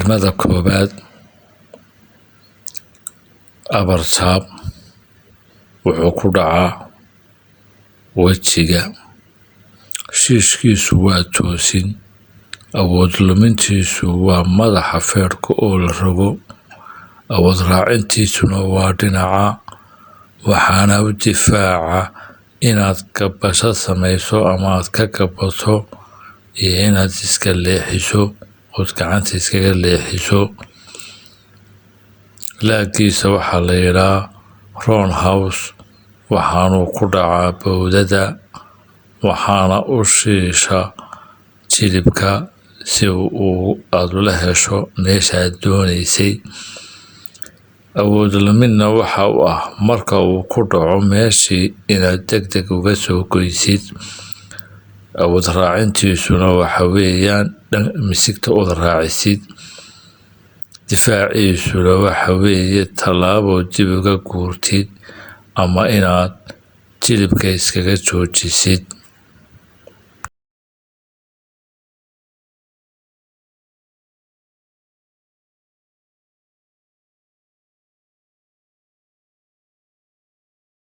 Xidhmada koowaad, upper jab, wuxuu ku dhacaa wejiga. Shiishkiisu waa toosin. Awood lumintiisu waa madaxa feerka oo la rogo. Awood raacintiisuna waa dhinaca, waxaana u difaaca inaad gabasho samayso ama aad ka gabato iyo inaad iska leexiso ood gacanta iskaga leexiso. Laagiisa waxaa la yidhaa roundhouse, waxaanuu ku dhacaa bowdada, waxaana u shiisha jilibka si uu aad ula hesho meeshaad doonaysay. Awood luminna waxa u ah marka uu ku dhaco meeshii inaad deg deg uga soo goysid. Awood raacintiisuna waxa weeyaan dhan misigta ood raacisid. Difaaciisuna waxa weeye tallaabo dib uga guurtid ama inaad jilibka iskaga joojisid.